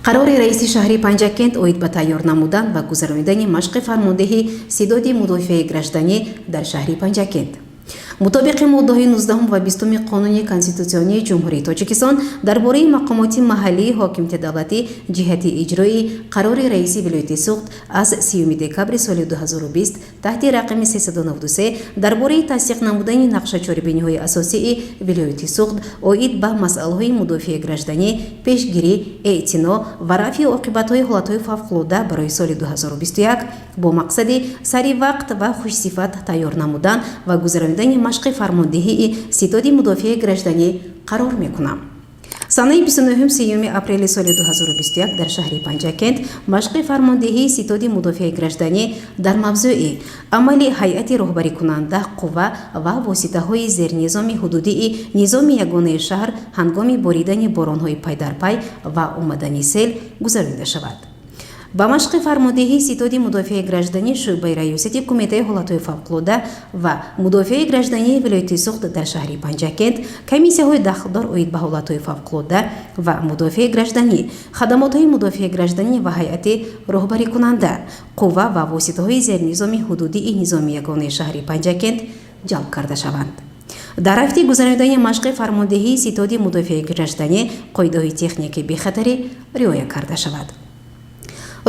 Қарори раиси шаҳри Панҷакент оид ба тайёр намудан ва гузаронидани машқи фармондеҳи ситоди мудофиаи гражданӣ дар шаҳри Панҷакент. Мутобиқи моддаҳои 19 ва 20 Қонуни Конститутсионии Ҷумҳурии Тоҷикистон дар бораи мақомоти маҳаллии ҳокимияти давлатӣ, ҷиҳати иҷрои қарори раиси вилояти Суғд аз 30 декабри соли 2020 таҳти рақами 393 дар бораи тасдиқ намудани нақша чорабиниҳои асосии вилояти Суғд оид ба масъалаҳои мудофиаи гражданӣ, пешгирӣ, эътино ва рафъи оқибатҳои ҳолатҳои фавқулодда барои соли 2021, бо мақсади сари вақт ва хушсифат тайёр намудан ва гузаронидани машқи фармондеҳии ситоди мудофиаи гражданӣ қарор мекунам: санаи 29-30 апрели соли 2021 дар шаҳри Панҷакент машқи фармондеҳии ситоди мудофиаи гражданӣ дар мавзӯи амали ҳайати роҳбарикунанда, қувва ва воситаҳои зернизоми ҳудудии низоми ягонаи шаҳр ҳангоми боридани боронҳои пайдарпай ва омадани сел гузаронида шавад. Ба машқи фармондеҳии ситоди мудофиаи гражданӣ шӯъбаи раёсати Кумитаи ҳолатҳои фавқулодда ва мудофиаи граждании вилояти Суғд дар шаҳри Панҷакент, комиссияҳои дахлдор оид ба ҳолатҳои фавқулодда ва мудофиаи гражданӣ, хадамотҳои мудофиаи гражданӣ ва ҳайати роҳбарикунанда, қувва ва воситаҳои зернизоми ҳудудии низоми ягонаи шаҳри Панҷакент ҷалб карда шаванд. Дар рафти гузаронидани машқи фармондеҳии ситоди мудофиаи гражданӣ қоидаҳои техникии бехатарӣ риоя карда шавад.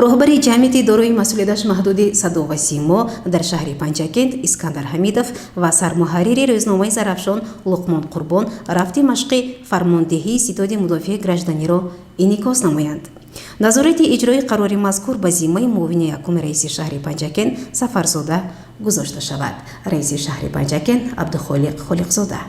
Роҳбари ҷамъияти дорои масъулияташ маҳдуди «Садо ва симо» дар шаҳри Панҷакент Искандар Ҳамидов ва сармуҳаррири рӯзномаи «Зарафшон» Луқмон Қурбон рафти машқи фармондеҳии ситоди мудофиаи гражданиро инъикос намоянд. Назорати иҷрои қарори мазкур ба зиммаи муовини якуми раиси шаҳри Панҷакент Сафарзода гузошта шавад. Раиси шаҳри Панҷакент Абдухолиқ Холиқзода.